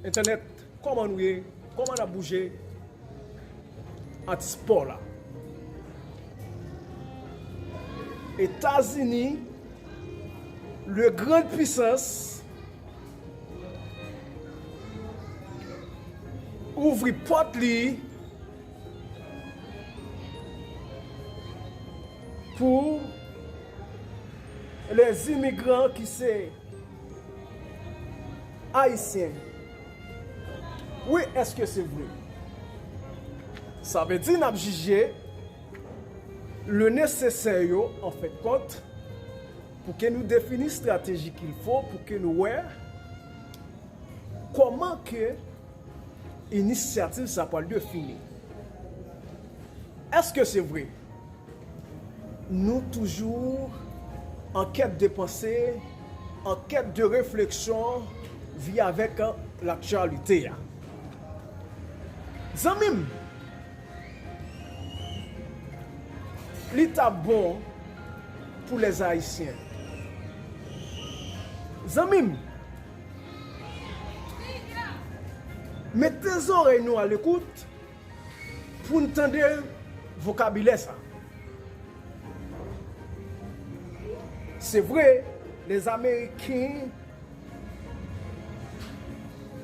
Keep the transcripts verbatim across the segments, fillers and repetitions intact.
Entènèt, kòman nou ye? Kòman n ap bouje? Atis pa w la. Etazini, le grand puissance, ouvri pòt li pou les immigrants ki se Ayisyen. Wi, èske se vre? Sa vle di n ap jije le nesesè yo, an fen de kont, pou ke nou defini strateji qu'il faut, pou ke nou wè kòman ke inisyativ sa pral defini. Èske se vre? Nou toujou an kèt de panse, an kèt de refleksyon, vi avèk laktyalite a. Zanmi m, li ta bon pou lèz ayisyen. Zanmi m, mete zòrèy nou a lekout pou n tande vokabilè sa. Se vre, lèz Ameriken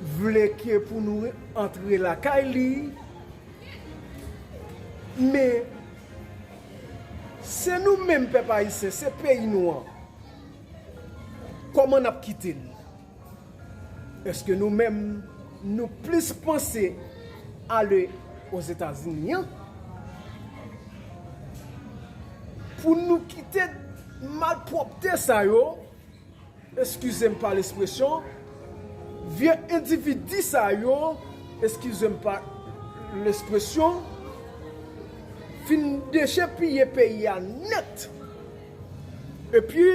vle ke pou nou antre lakay li, men se nou menm pèp ayisyen, se peyi nou an. Kòman n ap kite l? Èske nou menm, nou plis panse ale Ozetazini an pou nou kite malpwòpte sa yo, eskize m pa lespresyon, vye endividi sa yo, eskize m pa lespresyon, fin dechepiye peyi a nèt. Epi,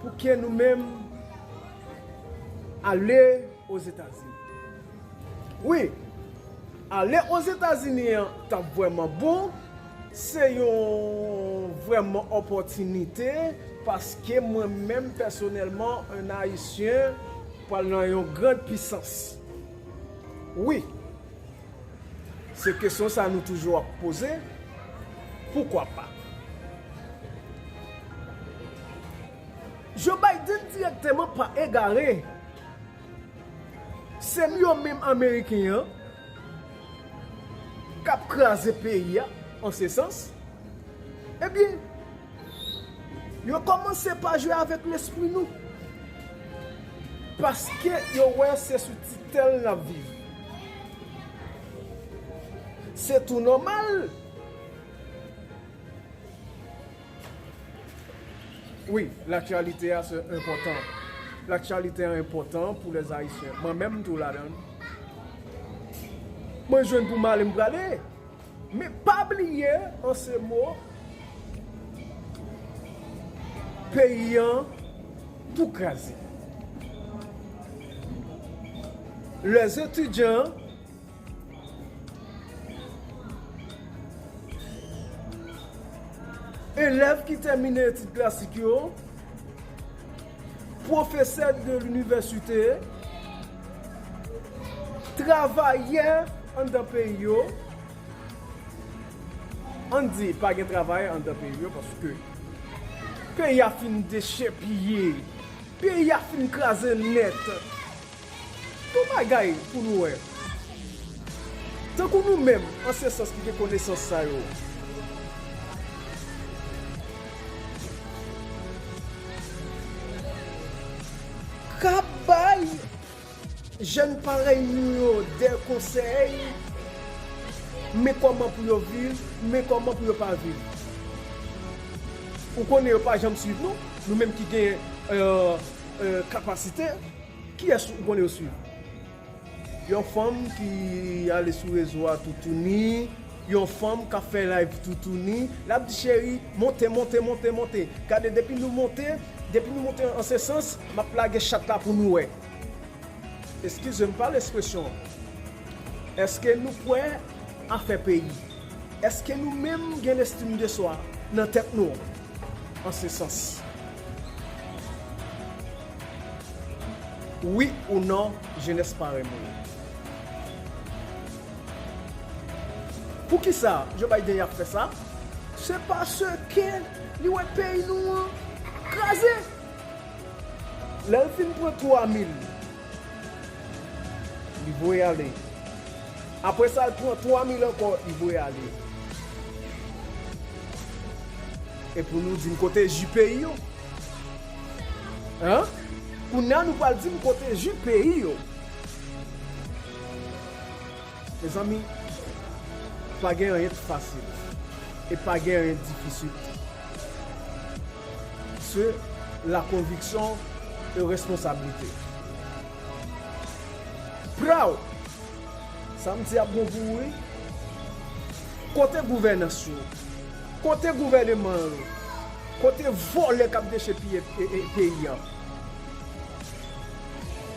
pou ke nou menm ale Ozetazini. Wi, ale Ozetazini an t ap vrèman bon, se yon vrèman opòtinite, paske mwen menm pèsonèlman, en Ayisyen pral nan yon grand pisans. Wi, se kesyon sa nou toujou ap poze, poukwa pa? Joe Biden dirèkteman pa egare. Se yo menm Ameriken an k ap kraze peyi a, an se sans. Ebyen, yo kòmanse pa jwe avèk lespri nou. Paske yo wè se sou titèl n ap viv. Se tou nòmal. Wi, laktyalite a se enpòtan. Laktyalite a enpòtan pou lèz ayisyen. Mwen menm m tou ladan l. Mwen jwenn pou m ale, m prale. Men pa bliye, an se mo, peyi an tou kraze. Lèzetidyan, elèv ki tèmine etid klasik yo, pwofesè de linivèsite, travayè anndan peyi yo, ann di pa gen travayè anndan peyi yo paske peyi a fin dechepiye, peyi a fin kraze nèt. Yon bagay pou nou wè. Tankou nou menm, an se sans ki gen konesans sa yo, ka bay jèn parèy nou yo de konsèy, men kòman pou yo viv, men kòman pou yo pa viv. Ou konnen yo pa janm swiv nou, nou menm ki gen, euh, euh, kapasite, kiyès ou konnen yo swiv? Yon fanm ki ale sou rezo a toutouni, yon fanm k ap fè live toutouni, l ap di, cheri, monte, monte, monte, monte. Gade, depi nou monte, depi nou monte an se sans, m ap lage chat la pou nou wè. Eskize m pa lespresyon. Èske nou kwè afè peyi? Èske nou menm gen lestim de swa nan tèt nou an se sans? Wi ou non, jenès pa renmen yo. Poukisa Joe Biden ap fè sa? Se paske li wè peyi nou an kraze. Lè l fin pran twa mil, li voye ale. Apre sa, l pran twa mil ankò, li voye ale. E pou nou di m kote ji peyi yo? Hein? Kounye a nou pral di m kote ji peyi yo. Mezanmi, pa gen anyen k fasil e pa gen anyen k difisil. Se la konviksyon e responsablite. Praw! Sa m di ap bon pou ou wi. Kote gouvènans yo? Kote gouvèneman yo? Kote vòlè k ap dechepiye e, e, peyi an?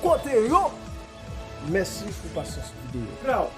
Kote yo? Mèsi pou pasyans videyo. Praw!